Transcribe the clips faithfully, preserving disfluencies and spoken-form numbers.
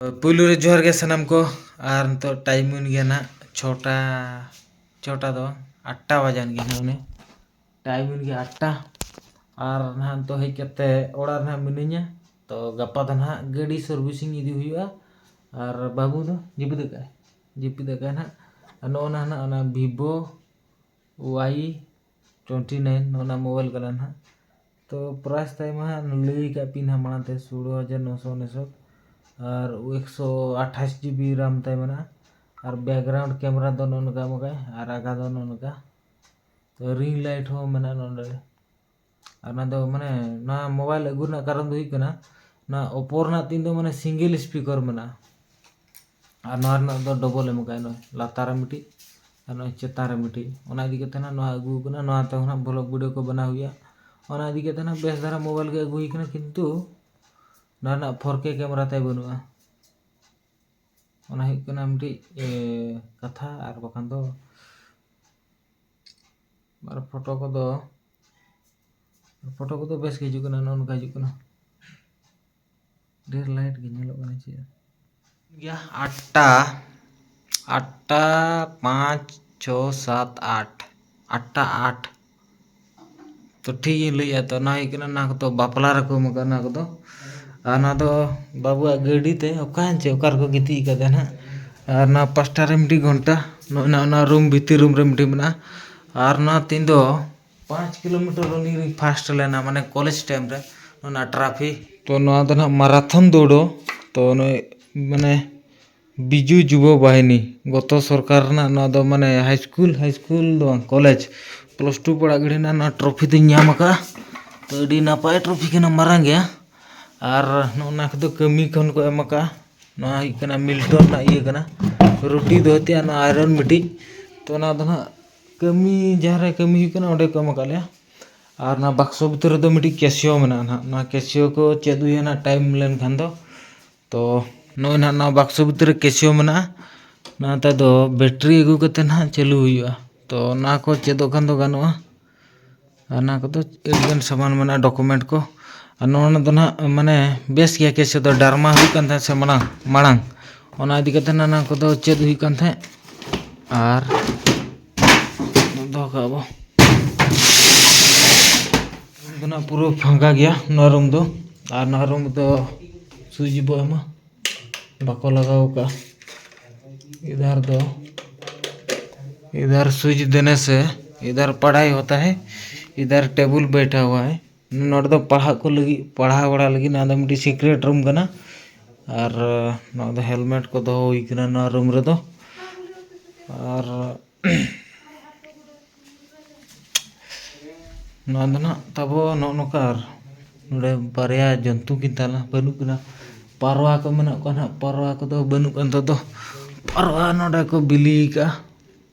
ᱯᱩᱭᱞᱩ ᱨᱮ ᱡᱚᱦᱟᱨ ᱜᱮ ᱥᱟᱱᱟᱢ ᱠᱚ᱾ ᱟᱨ ᱱᱤᱛᱚᱜ ᱴᱟᱭᱤᱢ ᱦᱩᱭᱮᱱ ᱜᱮᱭᱟ ᱱᱟᱦᱟᱜ ᱪᱷᱚᱴᱟ, ᱪᱷᱚᱴᱟ ᱫᱚ ᱵᱟᱝ, ᱟᱴᱴᱟ ᱵᱟᱡᱟᱣᱮᱱ ᱜᱮᱭᱟ ᱱᱟᱦᱟᱜ ᱩᱱᱤ᱾ ᱴᱟᱭᱤᱢ ᱦᱩᱭᱮᱱ ᱜᱮᱭᱟ ᱟᱴᱴᱟ᱾ ᱟᱨ ᱱᱟᱦᱟᱜ ᱱᱤᱛᱚᱜ ᱦᱮᱡ ᱠᱟᱛᱮ ᱚᱲᱟᱜ ᱨᱮ ᱱᱟᱦᱟᱜ ᱢᱤᱱᱟᱹᱧᱟ᱾ ᱛᱚ ᱜᱟᱯᱟ ᱫᱚ ᱱᱟᱦᱟᱜ ᱜᱟᱹᱰᱤ servicing ᱤᱫᱤ ᱦᱩᱭᱩᱜᱼᱟ᱾ ᱟᱨ ᱵᱟᱹᱵᱩ ᱫᱚ ᱡᱟᱹᱯᱤᱫ ᱟᱠᱟᱫᱼᱟᱭ, ᱡᱟᱹᱯᱤᱫ ᱟᱠᱟᱫᱼᱟᱭ ᱱᱟᱦᱟᱜ᱾ ᱟᱨ ᱱᱚᱜᱼᱚ ᱱᱟ ᱱᱟᱦᱟᱜ ᱚᱱᱟ Vivo Y twenty nine ᱱᱚᱜᱼᱚ ᱱᱟ ᱢᱳᱵᱟᱭᱤᱞ ᱠᱟᱱᱟ ᱱᱟᱦᱟᱜ᱾ ᱛᱚ price ᱛᱟᱭ ᱢᱟ ᱦᱟᱸᱜ ᱞᱟᱹᱭ ᱠᱟᱜ ᱯᱤᱱ ᱦᱟᱸᱜ ᱢᱟᱲᱟᱝ ᱛᱮ ᱥᱳᱞᱳ ᱦᱟᱡᱟᱨ ᱱᱚᱥᱚ ᱩᱱᱤᱥᱚᱴ᱾ ᱟᱨ ᱮᱠᱥᱚ ᱟᱴᱷᱟᱥ GB RAM ᱛᱟᱭ ᱢᱮᱱᱟᱜᱼᱟ᱾ ᱟᱨ background camera ᱫᱚ ᱱᱚᱜᱼᱚ ᱱᱚᱝᱠᱟ ᱮᱢ ᱠᱟᱜᱼᱟᱭ, ᱟᱨ ᱟᱜᱟ ᱫᱚ ᱱᱚᱜᱼᱚ ᱱᱚᱝᱠᱟ᱾ ᱛᱚ ring light ᱦᱚᱸ ᱢᱮᱱᱟᱜᱼᱟ ᱱᱚᱰᱮ᱾ ᱟᱨ ᱚᱱᱟ ᱫᱚ ᱢᱟᱱᱮ ᱱᱚᱣᱟ ᱢᱳᱵᱟᱭᱤᱞ ᱟᱹᱜᱩ ᱨᱮᱱᱟᱜ ᱠᱟᱨᱚᱱ ᱫᱚ ᱦᱩᱭᱩᱜ ᱠᱟᱱᱟ, ᱱᱚᱣᱟ ᱳᱯᱳ ᱨᱮᱱᱟᱜ ᱛᱤᱱ ᱫᱚ ᱢᱟᱱᱮ single speaker ᱢᱮᱱᱟᱜᱼᱟ᱾ ᱟᱨ ᱱᱚᱣᱟ ᱨᱮᱱᱟᱜ ᱫᱚ ᱰᱚᱵᱚᱞ ᱮᱢ ᱠᱟᱜᱼᱟ, ᱱᱚᱜᱼᱚᱭ ᱞᱟᱛᱟᱨ ᱨᱮ ᱢᱤᱫᱴᱤᱡ ᱟᱨ ᱱᱚᱜᱼᱚᱭ ᱪᱮᱛᱟᱱ ᱨᱮ ᱢᱤᱫᱴᱤᱡ᱾ ᱚᱱᱟ ᱤᱫᱤ ᱠᱟᱛᱮ ᱱᱟᱜ ᱱᱚᱣᱟ ᱟᱹᱜᱩ ᱠᱟᱱᱟ, ᱱᱚᱣᱟ ᱛᱮᱦᱚᱸ ᱱᱟᱜ vlog video ᱠᱚ ᱵᱮᱱᱟᱣ ᱦᱩᱭᱩᱜᱼᱟ᱾ ᱚᱱᱟ ᱤᱫᱤ ᱠᱟᱛᱮ ᱱᱟᱜ ᱵᱮᱥ ᱫᱷᱟᱨᱟ ᱢᱳᱵᱟᱭᱤᱞ ᱜᱮ ᱟᱹᱜᱩ ᱦᱩᱭ ᱠᱟᱱᱟ, ᱠᱤᱱᱛᱩ ᱱᱚᱣᱟ ᱨᱮᱱᱟᱜ four K camera ᱛᱟᱭ ᱵᱟᱹᱱᱩᱜᱼᱟ᱾ ᱚᱱᱟ ᱦᱩᱭᱩᱜ ᱠᱟᱱᱟ ᱢᱤᱫᱴᱤᱡ ᱮ, ᱠᱟᱛᱷᱟ᱾ ᱟᱨ ᱵᱟᱠᱷᱟᱱ ᱫᱚ ᱟᱨ ᱯᱷᱳᱴᱳ ᱠᱚᱫᱚ, ᱯᱷᱳᱴᱳ ᱠᱚᱫᱚ ᱵᱮᱥ ᱜᱮ ᱦᱤᱡᱩᱜ ᱠᱟᱱᱟ, ᱱᱚᱜᱼᱚ ᱱᱚᱝᱠᱟ ᱦᱤᱡᱩᱜ ᱠᱟᱱᱟ᱾ ᱰᱷᱮᱨ light ᱜᱮ ᱧᱮᱞᱚᱜ ᱠᱟᱱᱟ ᱪᱮᱫ? ᱜᱮᱭᱟ ᱟᱴᱴᱟ, ᱟᱴᱴᱟ ᱯᱟᱸᱪ, ᱪᱷᱚ, ᱥᱟᱛ, ᱟᱴ, ᱟᱴᱴᱟ ᱟᱴ᱾ ᱛᱚ ᱴᱷᱤᱠ ᱜᱤᱧ ᱞᱟᱹᱭᱮᱜᱼᱟ᱾ ᱛᱚ ᱚᱱᱟ ᱦᱩᱭᱩᱜ ᱠᱟᱱᱟ, ᱚᱱᱟ ᱠᱚᱫᱚ ᱵᱟᱯᱞᱟ ᱨᱮᱠᱚ ᱮᱢ ᱠᱟᱜᱼᱟ ᱚᱱᱟ ᱠᱚᱫᱚ᱾ ᱟᱨ ᱚᱱᱟ ᱫᱚ ᱵᱟᱹᱵᱩᱣᱟᱜ ᱜᱟᱹᱰᱤ ᱛᱮ ᱚᱠᱟ ᱪᱮ ᱚᱠᱟ ᱨᱮᱠᱚ ᱜᱤᱛᱤᱡ ᱠᱟᱫᱟ ᱱᱟᱦᱟᱜ᱾ ᱟᱨ ᱚᱱᱟ ᱯᱟᱥᱴᱟ ᱨᱮ ᱢᱤᱫᱴᱤᱡ ᱜᱷᱚᱱᱴᱟ, ᱱᱚᱜᱼᱚᱭ ᱱᱟ ᱚᱱᱟ ᱨᱩᱢ ᱵᱷᱤᱛᱤᱨ ᱨᱩᱢ ᱨᱮ ᱢᱤᱫᱴᱤᱡ ᱢᱮᱱᱟᱜᱼᱟ᱾ ᱟᱨ ᱱᱚᱣᱟ ᱛᱤᱧ ᱫᱚ ᱯᱟᱸᱪ ᱠᱤᱞᱳᱢᱤᱴᱟᱨ running ᱨᱤᱧ first ᱞᱮᱱᱟ, ᱢᱟᱱᱮ ᱠᱚᱞᱮᱡᱽ time ᱨᱮ, ᱚᱱᱟ trophy᱾ ᱛᱚ ᱱᱚᱣᱟ ᱫᱚ ᱱᱟᱦᱟᱜ marathon ᱫᱟᱹᱲ᱾ ᱛᱚ ᱱᱩᱭ ᱢᱟᱱᱮ ᱵᱤᱡᱩ ᱡᱩᱵᱚ ᱵᱟᱦᱤᱱᱤ, ᱜᱚᱛᱚ ᱥᱚᱨᱠᱟᱨ ᱨᱮᱱᱟᱜ ᱱᱚᱣᱟ ᱫᱚ ᱢᱟᱱᱮ high school, high school ᱫᱚ ᱵᱟᱝ, ᱠᱚᱞᱮᱡᱽ, plus two ᱯᱟᱲᱟᱜ ᱜᱷᱟᱹᱲᱤ ᱨᱮᱱᱟᱜ ᱱᱚᱣᱟ trophy ᱫᱚᱧ ᱧᱟᱢ ᱟᱠᱟᱫᱼᱟ᱾ ᱛᱚ ᱟᱹᱰᱤ ᱱᱟᱯᱟᱭ trophy ᱠᱟᱱᱟ, ᱢᱟᱨᱟᱝ ᱜᱮᱭᱟ᱾ ᱟᱨ ᱱᱚᱜᱼᱚ ᱱᱟ ᱠᱚᱫᱚ ᱠᱟᱹᱢᱤ ᱠᱷᱚᱱ ᱠᱚ ᱮᱢ ᱟᱠᱟᱫᱼᱟ᱾ ᱱᱚᱣᱟ ᱦᱩᱭᱩᱜ ᱠᱟᱱᱟ ᱢᱤᱞᱴᱚᱱ ᱨᱮᱱᱟᱜ ᱤᱭᱟᱹ ᱠᱟᱱᱟ, ᱨᱩᱴᱤ ᱫᱚ ᱦᱚᱛᱮ ᱟᱨ ᱱᱚᱣᱟ iron ᱢᱤᱫᱴᱤᱡ᱾ ᱛᱚ ᱚᱱᱟ ᱫᱚ ᱱᱟᱦᱟᱜ ᱠᱟᱹᱢᱤ, ᱡᱟᱦᱟᱸ ᱨᱮ ᱠᱟᱹᱢᱤ ᱦᱩᱭᱩᱜ ᱠᱟᱱᱟ, ᱚᱸᱰᱮ ᱠᱚ ᱮᱢ ᱟᱠᱟᱫ ᱞᱮᱭᱟ᱾ ᱟᱨ ᱚᱱᱟ ᱵᱟᱠᱥᱚ ᱵᱷᱤᱛᱤᱨ ᱨᱮᱫᱚ ᱢᱤᱫᱴᱤᱡ Casio ᱢᱮᱱᱟᱜᱼᱟ ᱱᱟᱦᱟᱜ᱾ ᱱᱚᱣᱟ Casio ᱠᱚ ᱪᱮᱫ ᱦᱩᱭᱩᱜᱼᱟ ᱱᱟᱦᱟᱜ time ᱞᱮᱱᱠᱷᱟᱱ ᱫᱚ᱾ ᱛᱚ ᱱᱚᱜᱼᱚᱭ ᱱᱟᱦᱟᱜ ᱱᱚᱣᱟ ᱵᱟᱠᱥᱚ ᱵᱷᱤᱛᱤᱨ ᱨᱮ Casio ᱢᱮᱱᱟᱜᱼᱟ᱾ ᱱᱚᱣᱟ ᱛᱮᱫᱚ battery ᱟᱹᱜᱩ ᱠᱟᱛᱮ ᱱᱟᱦᱟᱜ ᱪᱟᱹᱞᱩ ᱦᱩᱭᱩᱜᱼᱟ᱾ ᱛᱚ ᱚᱱᱟ ᱠᱚ ᱪᱮᱫᱚᱜ ᱠᱷᱟᱱ ᱫᱚ ᱜᱟᱱᱚᱜᱼᱟ᱾ ᱟᱨ ᱚᱱᱟ ᱠᱚᱫᱚ ᱟᱹᱰᱤᱜᱟᱱ ᱥᱟᱢᱟᱱ ᱢᱮᱱᱟᱜᱼᱟ, document ᱠᱚ᱾ ᱟᱨ ᱱᱚᱣᱟ ᱫᱚ ᱱᱟᱦᱟᱜ ᱢᱟᱱᱮ ᱵᱮᱥ ᱜᱮᱭᱟ, ᱠᱮᱥ ᱫᱚ ᱰᱟᱨᱢᱟ ᱦᱩᱭᱩᱜ ᱠᱟᱱ ᱛᱟᱦᱮᱸᱫ ᱥᱮ ᱢᱟᱲᱟᱝ ᱢᱟᱲᱟᱝ, ᱚᱱᱟ ᱤᱫᱤ ᱠᱟᱛᱮ ᱱᱟᱜ ᱱᱚᱣᱟ ᱠᱚᱫᱚ ᱪᱮᱫ ᱦᱩᱭᱩᱜ ᱠᱟᱱ ᱛᱟᱦᱮᱸᱫ᱾ ᱟᱨ ᱫᱚᱦᱚ ᱠᱟᱜᱼᱟ ᱵᱚ᱾ ᱫᱚ ᱱᱟᱜ ᱯᱩᱨᱟᱹ ᱯᱷᱟᱸᱠᱟ ᱜᱮᱭᱟ ᱱᱚᱣᱟ ᱨᱩᱢ ᱫᱚ᱾ ᱟᱨ ᱱᱚᱣᱟ ᱨᱩᱢ ᱫᱚ ᱥᱩᱭᱤᱪ ᱵᱚ ᱮᱢᱟ, ᱵᱟᱠᱚ ᱞᱟᱜᱟᱣ ᱠᱟᱜᱼᱟ᱾ इधर ᱫᱚ, इधर स्विच देने से इधर पढ़ाई होता है, इधर टेबल बैठा हुआ है। ᱱᱚᱰᱮ ᱫᱚ ᱯᱟᱲᱦᱟᱜ ᱠᱚ ᱞᱟᱹᱜᱤᱫ, ᱯᱟᱲᱦᱟᱣ ᱵᱟᱲᱟ ᱞᱟᱹᱜᱤᱫ ᱱᱚᱣᱟ ᱫᱚ ᱢᱤᱫᱴᱤᱡ ᱥᱤᱠᱨᱮᱴ ᱨᱩᱢ ᱠᱟᱱᱟ᱾ ᱟᱨ ᱱᱚᱣᱟ ᱫᱚ ᱦᱮᱞᱢᱮᱴ ᱠᱚ ᱫᱚᱦᱚ ᱦᱩᱭ ᱠᱟᱱᱟ ᱱᱚᱣᱟ ᱨᱩᱢ ᱨᱮᱫᱚ᱾ ᱟᱨ ᱱᱚᱣᱟ ᱫᱚ ᱱᱟᱦᱟᱜ ᱛᱟᱵᱚ ᱱᱚᱜᱼᱚ ᱱᱚᱝᱠᱟ᱾ ᱟᱨ ᱱᱚᱰᱮ ᱵᱟᱨᱭᱟ ᱡᱚᱱᱛᱩ ᱠᱤᱱ ᱛᱟᱦᱮᱱᱟ, ᱵᱟᱹᱱᱩᱜ ᱠᱤᱱᱟ᱾ ᱯᱟᱨᱣᱟ ᱠᱚ ᱢᱮᱱᱟᱜ ᱠᱚᱣᱟ ᱱᱟᱦᱟᱜ, ᱯᱟᱨᱣᱟ ᱠᱚᱫᱚ ᱵᱟᱹᱱᱩᱜ ᱠᱚᱣᱟ ᱱᱤᱛᱚᱜ ᱫᱚ᱾ ᱯᱟᱨᱣᱟ ᱱᱚᱰᱮ ᱠᱚ ᱵᱤᱞᱤ ᱠᱟᱜᱼᱟ,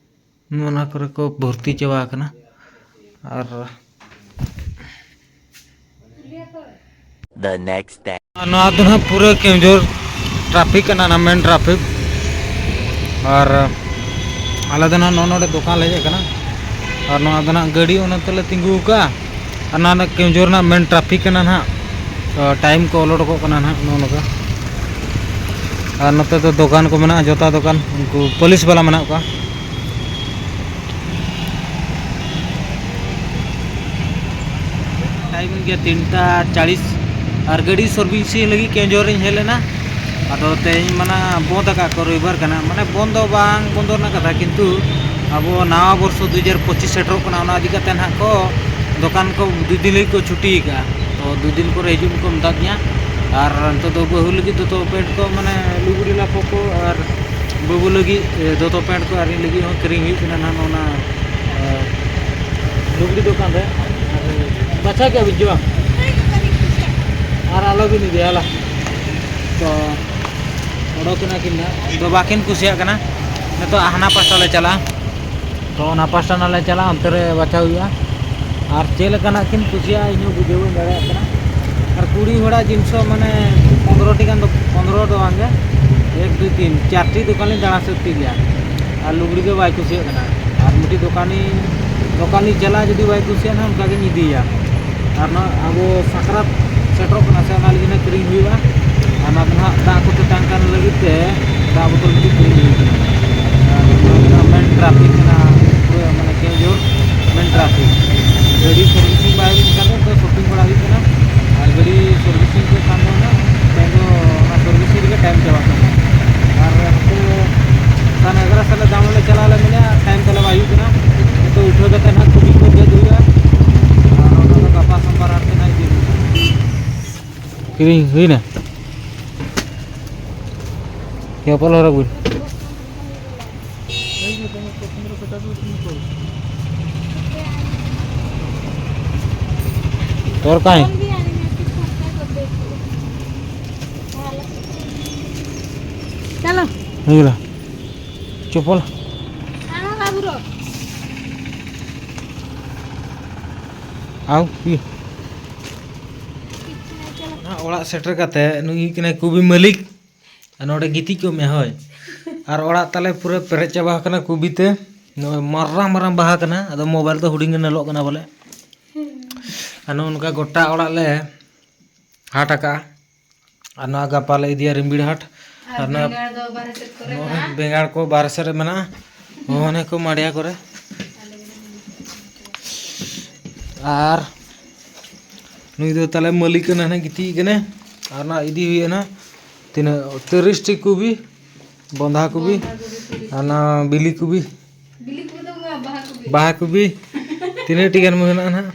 ᱱᱚᱣᱟ ᱠᱚᱨᱮ ᱠᱚ ᱵᱷᱚᱨᱛᱤ ᱪᱟᱵᱟ ᱟᱠᱟᱱᱟ᱾ ᱟᱨ The next day. ᱱᱚᱣᱟ ᱫᱚ ᱱᱟᱦᱟᱜ ᱯᱩᱨᱟᱹ ᱠᱮᱣᱡᱷᱚᱨ ᱴᱨᱟᱯᱷᱤᱠ ᱠᱟᱱᱟ, ᱚᱱᱟ ᱢᱮᱱ ᱴᱨᱟᱯᱷᱤᱠ᱾ ᱟᱨ ᱟᱞᱮ ᱫᱚ ᱱᱟᱦᱟᱜ ᱱᱚᱜᱼᱚ ᱱᱚᱰᱮ ᱫᱚᱠᱟᱱ ᱞᱮ ᱦᱮᱡ ᱟᱠᱟᱱᱟ᱾ ᱟᱨ ᱱᱚᱣᱟ ᱫᱚ ᱱᱟᱦᱟᱜ ᱜᱟᱹᱰᱤ ᱚᱱᱟ ᱛᱮᱞᱮ ᱛᱤᱸᱜᱩ ᱟᱠᱟᱫᱼᱟ᱾ ᱟᱨ ᱱᱚᱣᱟ ᱫᱚ ᱠᱮᱣᱡᱷᱚᱨ ᱨᱮᱱᱟᱜ ᱢᱮᱱ ᱴᱨᱟᱯᱷᱤᱠ ᱠᱟᱱᱟ ᱱᱟᱦᱟᱜ᱾ ᱛᱚ, ᱴᱟᱭᱤᱢ ᱠᱚ ᱚᱞ ᱚᱰᱚᱠᱚᱜ ᱠᱟᱱᱟ ᱱᱟᱦᱟᱜ ᱱᱚᱜᱼᱚ ᱱᱚᱝᱠᱟ᱾ ᱟᱨ ᱱᱚᱛᱮ ᱫᱚ ᱫᱚᱠᱟᱱ ᱠᱚ ᱢᱮᱱᱟᱜᱼᱟ, ᱡᱚᱛᱟ ᱫᱚᱠᱟᱱ, ᱩᱱᱠᱩ ᱯᱩᱞᱤᱥ ᱵᱟᱞᱟ ᱢᱮᱱᱟᱜ ᱠᱚᱣᱟ᱾ ᱴᱟᱭᱤᱢ ᱜᱮ ᱛᱤᱱᱴᱟ ᱪᱟᱞᱤᱥ, ᱟᱨ ᱜᱟᱹᱰᱤ ᱥᱟᱨᱵᱷᱤᱥᱤᱝ ᱞᱟᱹᱜᱤᱫ ᱠᱮᱣᱡᱷᱚᱨ ᱤᱧ ᱦᱮᱡ ᱞᱮᱱᱟ᱾ ᱟᱫᱚ ᱛᱮᱦᱮᱧ ᱢᱟᱱᱟ ᱵᱚᱱᱫ ᱟᱠᱟᱫ ᱠᱚ, ᱨᱚᱵᱤᱵᱟᱨ ᱠᱟᱱᱟ, ᱢᱟᱱᱮ ᱵᱚᱱᱫ ᱫᱚ ᱵᱟᱝ ᱵᱚᱱᱫᱚ ᱨᱮᱱᱟᱜ ᱠᱟᱛᱷᱟ, ᱠᱤᱱᱛᱩ ᱟᱵᱚ ᱱᱟᱣᱟ ᱵᱚᱨᱥᱚ ᱫᱩ ᱦᱟᱡᱟᱨ ᱯᱚᱸᱪᱤᱥ ᱥᱮᱴᱮᱨᱚᱜ ᱠᱟᱱᱟ, ᱚᱱᱟ ᱤᱫᱤ ᱠᱟᱛᱮ ᱱᱟᱦᱟᱜ ᱠᱚ ᱫᱚᱠᱟᱱ ᱠᱚ ᱫᱩ ᱫᱤᱱ ᱞᱟᱹᱜᱤᱫ ᱠᱚ ᱪᱷᱩᱴᱤ ᱟᱠᱟᱫᱼᱟ᱾ ᱛᱚ ᱫᱩ ᱫᱤᱱ ᱯᱚᱨᱮ ᱦᱤᱡᱩᱜ ᱠᱚ ᱢᱮᱛᱟ ᱫᱤᱧᱟ᱾ ᱟᱨ ᱱᱤᱛᱚᱜ ᱫᱚ ᱵᱟᱹᱦᱩ ᱞᱟᱹᱜᱤᱫ ᱫᱚᱛᱚ ᱯᱮᱱᱴ ᱠᱚ, ᱢᱟᱱᱮ ᱞᱩᱜᱽᱲᱤ ᱞᱟᱯᱚ ᱠᱚ ᱟᱨ ᱵᱟᱹᱵᱩ ᱞᱟᱹᱜᱤᱫ, ᱮ, ᱫᱚᱛᱚ ᱯᱮᱱᱴ ᱠᱚ ᱟᱨ ᱤᱧ ᱞᱟᱹᱜᱤᱫ ᱦᱚᱸ ᱠᱤᱨᱤᱧ ᱦᱩᱭᱩᱜ ᱠᱟᱱᱟ ᱱᱟᱦᱟᱜ ᱱᱚᱜᱼᱚ ᱱᱟ, ᱮ, ᱞᱩᱜᱽᱲᱤ ᱫᱚᱠᱟᱱ ᱨᱮ᱾ ᱟᱨ ᱵᱟᱪᱷᱟᱣ ᱠᱮᱜᱼᱟ ᱵᱤᱱ ᱪᱮ ᱵᱟᱝ? ᱟᱨ ᱟᱞᱚᱵᱤᱱ ᱤᱫᱤᱭᱟ, ᱟᱞᱚ᱾ ᱛᱚ, ᱚᱰᱚᱠ ᱮᱱᱟ ᱠᱤᱱ ᱱᱟᱦᱟᱜ᱾ ᱫᱚ ᱵᱟᱠᱤᱱ ᱠᱩᱥᱤᱭᱟᱜ ᱠᱟᱱᱟ᱾ ᱱᱤᱛᱚᱜ ᱦᱟᱱᱟ ᱯᱟᱥᱴᱟ ᱞᱮ ᱪᱟᱞᱟᱜᱼᱟ᱾ ᱛᱚ, ᱚᱱᱟ ᱯᱟᱥᱴᱟ ᱱᱟᱜ ᱞᱮ ᱪᱟᱞᱟᱜᱼᱟ, ᱚᱱᱛᱮ ᱨᱮ ᱵᱟᱪᱷᱟᱣ ᱦᱩᱭᱩᱜᱼᱟ᱾ ᱟᱨ ᱪᱮᱫ ᱞᱮᱠᱟᱱᱟᱜ ᱠᱤᱱ ᱠᱩᱥᱤᱭᱟᱜᱼᱟ, ᱤᱧ ᱦᱚᱸ ᱵᱩᱡᱷᱟᱹᱣ ᱵᱟᱹᱧ ᱫᱟᱲᱮᱭᱟᱜ ᱠᱟᱱᱟ᱾ ᱟᱨ ᱠᱩᱲᱤ ᱦᱚᱲᱟᱜ ᱡᱤᱱᱤᱥ ᱦᱚᱸ ᱢᱟᱱᱮ ᱯᱚᱱᱫᱽᱨᱚ ᱴᱤ ᱜᱟᱱ ᱫᱚ, ᱯᱚᱱᱫᱽᱨᱚ ᱫᱚ ᱵᱟᱝ ᱜᱮ, ᱮᱠ, ᱫᱩᱭ, ᱛᱤᱱ, ᱪᱟᱨᱴᱤ ᱫᱚᱠᱟᱱ ᱞᱤᱧ ᱫᱟᱬᱟ ᱥᱟᱹᱛ ᱠᱮᱫ ᱜᱮᱭᱟ᱾ ᱟᱨ ᱞᱩᱜᱽᱲᱤ ᱜᱮ ᱵᱟᱭ ᱠᱩᱥᱤᱭᱟᱜ ᱠᱟᱱᱟ᱾ ᱟᱨ ᱢᱤᱫᱴᱤᱡ ᱫᱚᱠᱟᱱᱤ, ᱫᱚᱠᱟᱱᱤᱧ ᱪᱟᱞᱟᱜᱼᱟ, ᱡᱩᱫᱤ ᱵᱟᱭ ᱠᱩᱥᱤᱭᱟᱜᱼᱟ ᱱᱟᱦᱟᱜ, ᱚᱱᱠᱟ ᱜᱤᱧ ᱤᱫᱤᱭᱮᱭᱟ᱾ ᱟᱨ ᱱᱚᱣᱟ ᱟᱵᱚ ᱥᱟᱠᱨᱟᱛ ᱥᱮᱴᱮᱨᱚᱜ ᱠᱟᱱᱟ ᱥᱮ, ᱚᱱᱟ ᱞᱟᱹᱜᱤᱫ ᱦᱟᱸᱜ ᱠᱤᱨᱤᱧ ᱦᱩᱭᱩᱜᱼᱟ᱾ ᱟᱨ ᱚᱱᱟ ᱫᱚ ᱦᱟᱸᱜ ᱫᱟᱜ ᱠᱚ ᱛᱮᱛᱟᱝ ᱠᱟᱱ ᱞᱟᱹᱜᱤᱫ ᱛᱮ ᱫᱟᱜ ᱵᱚᱛᱚᱞ ᱞᱟᱹᱜᱤᱫ ᱠᱤᱨᱤᱧ ᱦᱩᱭᱩᱜ ᱠᱟᱱᱟ᱾ ᱟᱨ ᱱᱚᱣᱟ ᱫᱚ ᱦᱟᱸᱜ ᱢᱮᱱ ᱴᱨᱟᱯᱷᱤᱠ ᱠᱟᱱᱟ, ᱯᱩᱨᱟᱹ ᱢᱟᱱᱮ ᱠᱮᱣᱡᱷᱳᱨ ᱢᱮᱱ ᱴᱨᱟᱯᱷᱤᱠ᱾ ᱜᱟᱹᱰᱤ ᱥᱟᱨᱵᱷᱤᱥᱤᱝ ᱵᱟᱭ ᱦᱩᱭ ᱞᱮᱱᱠᱷᱟᱱ ᱫᱚ ᱥᱚᱯᱤᱝ ᱵᱟᱲᱟ ᱦᱩᱭᱩᱜ ᱠᱟᱱᱟ᱾ ᱟᱨ ᱜᱟᱹᱰᱤ ᱥᱟᱨᱵᱷᱤᱥᱤᱝ ᱠᱚ ᱠᱷᱟᱱ ᱫᱚ ᱦᱟᱸᱜ ᱴᱟᱭᱤᱢ ᱫᱚ, ᱚᱱᱟ ᱥᱟᱨᱵᱷᱤᱥᱤᱝ ᱨᱮᱜᱮ ᱴᱟᱭᱤᱢ ᱪᱟᱵᱟᱜ ᱠᱟᱱᱟ᱾ ᱟᱨ ᱦᱟᱱᱛᱮ ᱥᱟᱱ ᱮᱜᱟᱨᱚ ᱥᱟᱞ ᱞᱮ ᱫᱟᱬᱟᱱ ᱞᱮ ᱪᱟᱞᱟᱣ ᱞᱮ ᱢᱮᱱᱮᱫᱼᱟ, ᱴᱟᱭᱤᱢ ᱛᱟᱞᱮ ᱵᱟᱭ ᱦᱩᱭᱩᱜ ᱠᱟᱱᱟ᱾ ᱱᱤᱛᱚᱜ ᱩᱴᱷᱟᱹᱣ ᱠᱟᱛᱮ ᱱᱟᱦᱟᱜ ᱠᱩᱞᱦᱤ ᱠᱚ ᱫᱮᱡ ᱦᱩᱭᱩᱜᱼᱟ᱾ ᱟᱨ ᱚᱱᱟ ᱫᱚ ᱜᱟᱯᱟ ᱥᱳᱢᱵᱟᱨ ᱦᱟᱴ ᱛᱮ ᱱᱟᱦᱟᱜ ᱤᱫᱤ ᱦᱩᱭᱩᱜᱼᱟ᱾ ᱠᱤᱨᱤᱧ ᱦᱩᱭᱱᱟ? ᱪᱚᱯᱚᱞ ᱦᱚᱨᱚᱜ ᱵᱤᱱ᱾ ᱛᱚᱨ ᱠᱟᱭ᱾ ᱪᱚᱞᱚ᱾ ᱦᱩᱭᱩᱜᱼᱟ᱾ ᱪᱚᱯᱚᱞ᱾ ᱟᱢ ᱤᱭᱟᱹ᱾ ᱚᱲᱟᱜ ᱥᱮᱴᱮᱨ ᱠᱟᱛᱮ ᱱᱩᱭ ᱠᱟᱱᱟᱭ ᱠᱩᱵᱤ ᱢᱟᱹᱞᱤᱠ᱾ ᱟᱨ ᱱᱚᱰᱮ ᱜᱤᱛᱤᱡ ᱠᱚᱜ ᱢᱮ, ᱦᱳᱭ᱾ ᱟᱨ ᱚᱲᱟᱜ ᱛᱟᱞᱮ ᱯᱩᱨᱟᱹ ᱯᱮᱨᱮᱡ ᱪᱟᱵᱟ ᱟᱠᱟᱱᱟ ᱠᱩᱵᱤ ᱛᱮ᱾ ᱱᱚᱜᱼᱚᱭ ᱢᱟᱨᱟᱝ ᱢᱟᱨᱟᱝ ᱵᱟᱦᱟ ᱠᱟᱱᱟ, ᱟᱫᱚ ᱢᱳᱵᱟᱭᱤᱞ ᱫᱚ ᱦᱩᱰᱤᱧ ᱜᱮ ᱧᱮᱞᱚᱜ ᱠᱟᱱᱟ ᱵᱚᱞᱮ᱾ ᱟᱨ ᱱᱚᱜᱼᱚ ᱱᱚᱝᱠᱟ ᱜᱚᱴᱟ ᱚᱲᱟᱜ ᱞᱮ ᱦᱟᱴ ᱟᱠᱟᱜᱼᱟ᱾ ᱟᱨ ᱱᱚᱣᱟ ᱜᱟᱯᱟ ᱞᱮ ᱤᱫᱤᱭᱟ ᱨᱤᱢᱵᱤᱲ ᱦᱟᱴ᱾ ᱟᱨ ᱟᱨ ᱱᱚᱣᱟ ᱵᱮᱸᱜᱟᱲ ᱫᱚ ᱵᱟᱨᱦᱮ ᱥᱮᱫ ᱠᱚᱨᱮ ᱱᱚᱜᱼᱚᱭ ᱢᱮᱱᱟᱜᱼᱟ᱾ ᱵᱮᱸᱜᱟᱲ ᱠᱚ ᱵᱟᱨᱦᱮ ᱥᱮᱫ ᱨᱮ ᱢᱮᱱᱟᱜᱼᱟ᱾ ᱦᱚᱸ, ᱚᱱᱮ ᱠᱚ ᱢᱟᱲᱤᱭᱟ ᱠᱚᱨᱮ᱾ ᱟᱨ ᱱᱩᱭ ᱫᱚ ᱛᱟᱞᱮ ᱢᱟᱹᱞᱤᱠ ᱠᱟᱱᱟ, ᱦᱟᱱᱮ ᱜᱤᱛᱤᱡ ᱠᱟᱱᱟᱭ᱾ ᱟᱨ ᱚᱱᱟ ᱤᱫᱤ ᱦᱩᱭ ᱮᱱᱟ ᱛᱤᱱᱟᱹᱜ, ᱛᱤᱨᱤᱥ ᱴᱤ ᱠᱩᱵᱤ, ᱵᱚᱸᱫᱷᱟ ᱠᱩᱵᱤ, ᱵᱚᱸᱫᱷᱟ ᱠᱩᱵᱤ, ᱛᱤᱨᱤᱥ ᱟᱨ ᱴᱤ᱾ ᱚᱱᱟ ᱵᱤᱞᱤ ᱠᱩᱵᱤ, ᱵᱤᱞᱤ ᱠᱩᱵᱤ ᱫᱚ ᱵᱟᱝ, ᱵᱟᱦᱟ ᱠᱩᱵᱤ᱾ ᱵᱟᱦᱟ ᱠᱩᱵᱤ᱾ ᱛᱤᱱᱟᱹᱜ ᱴᱤ ᱜᱟᱱ ᱢᱮᱱᱟᱜᱼᱟ ᱱᱟᱦᱟᱜ?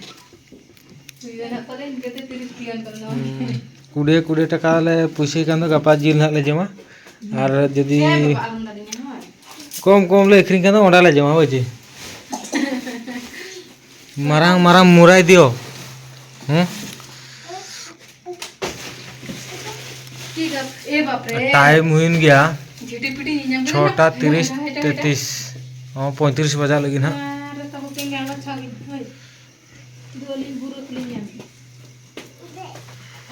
ᱦᱩᱭᱩᱜᱼᱟ ᱱᱟᱦᱟᱜ ᱯᱟᱞᱮ ᱤᱱᱠᱟᱹᱛᱮ ᱛᱤᱨᱤᱥ ᱴᱤ ᱜᱟᱱ ᱯᱟᱞᱮ ᱱᱚᱣᱟ᱾ ᱦᱩᱸ᱾ ᱠᱩᱲᱤ, ᱠᱩᱲᱤ ᱴᱟᱠᱟ ᱞᱮ ᱯᱩᱭᱥᱟᱹ ᱠᱷᱟᱱ ᱫᱚ ᱜᱟᱯᱟ ᱡᱤᱞ ᱱᱟᱦᱟᱜ ᱞᱮ ᱡᱚᱢᱟ᱾ ᱟᱨ ᱡᱩᱫᱤ ᱦᱮᱸ, ᱵᱟᱵᱟ, ᱟᱞᱚᱢ ᱫᱟᱲᱮᱧᱟ, ᱦᱳᱭ᱾ ᱠᱚᱢ ᱠᱚᱢ ᱞᱮ ᱟᱹᱠᱷᱨᱤᱧ ᱠᱷᱟᱱ ᱫᱚ ᱚᱸᱰᱮ ᱞᱮ ᱡᱚᱢᱟ, ᱦᱳᱭ ᱪᱮ? ᱢᱟᱨᱟᱝ ᱢᱟᱨᱟᱝ ᱢᱩᱨᱟᱭ ᱫᱤᱭᱳ᱾ ᱦᱮᱸ? ᱴᱷᱤᱠ ᱟᱪᱷᱮ, ᱮ ᱵᱟᱯ ᱨᱮ᱾ ᱴᱟᱭᱤᱢ ᱦᱩᱭᱮᱱ ᱜᱮᱭᱟ ᱡᱷᱤᱴᱤ ᱯᱤᱴᱤ ᱧᱮᱞ ᱧᱟᱢ ᱠᱟᱱᱟ᱾ ᱪᱷᱚᱴᱟ ᱛᱤᱨᱤᱥ, ᱦᱮᱸ, ᱦᱮᱸ, ᱦᱮᱸ᱾ ᱛᱮᱛᱤᱥ᱾ ᱦᱚᱸ, ᱯᱚᱸᱭᱛᱨᱤᱥ ᱵᱟᱡᱟᱜ ᱞᱟᱹᱜᱤᱫ ᱦᱟᱸᱜ᱾ ᱟᱨ ᱛᱟᱵᱚ ᱯᱮ ᱧᱟᱢᱟ ᱪᱷᱟ ᱜᱮ, ᱦᱳᱭ᱾ ᱫᱩ ᱟᱹᱞᱤᱧ ᱵᱩᱨᱩ ᱠᱚᱞᱤᱧ ᱧᱟᱢ ᱠᱮᱫᱟ᱾